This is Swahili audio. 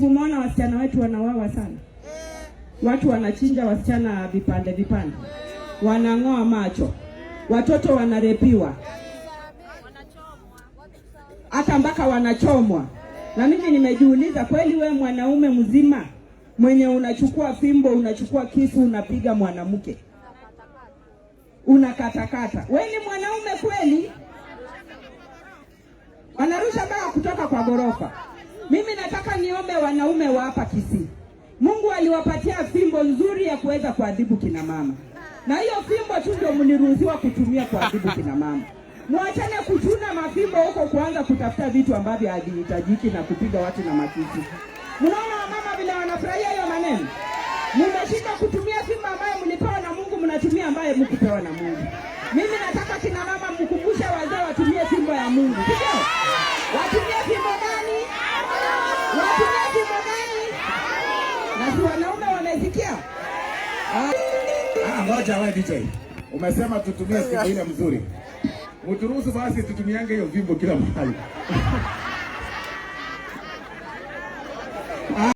Umeona wasichana wetu wanauawa sana, watu wanachinja wasichana vipande vipande, wanang'oa macho, watoto wanarepiwa, hata mpaka wanachomwa. Na mimi nimejiuliza, kweli we mwanaume mzima mwenye unachukua fimbo, unachukua kisu, unapiga mwanamke, unakatakata, we ni mwanaume kweli? Wanarusha mpaka kutoka kwa ghorofa. Mimi nataka niombe wanaume wa hapa Kisii, Mungu aliwapatia fimbo nzuri ya kuweza kuadhibu kina mama, na hiyo fimbo tu ndio mliruhusiwa kutumia kuadhibu kina mama. Mwachane kuchuna mafimbo huko, kuanza kutafuta vitu ambavyo havihitajiki na kupiga watu na makisu. Mnaona wamama vile wanafurahia hiyo maneno? Mmeshindwa kutumia fimbo ambayo mlipewa na Mungu, mnatumia ambayo mkupewa na Mungu. Mimi nataka kina mama mkumbushe wazee watumie fimbo ya Mungu, sivyo? Watumie fimbo gani? Watumie fimbo gani? Na si wanaume wamesikia? Ah, ngoja wewe DJ. Umesema tutumie fimbo ile mzuri. Mturuhusu basi tutumiange hiyo fimbo kila mahali.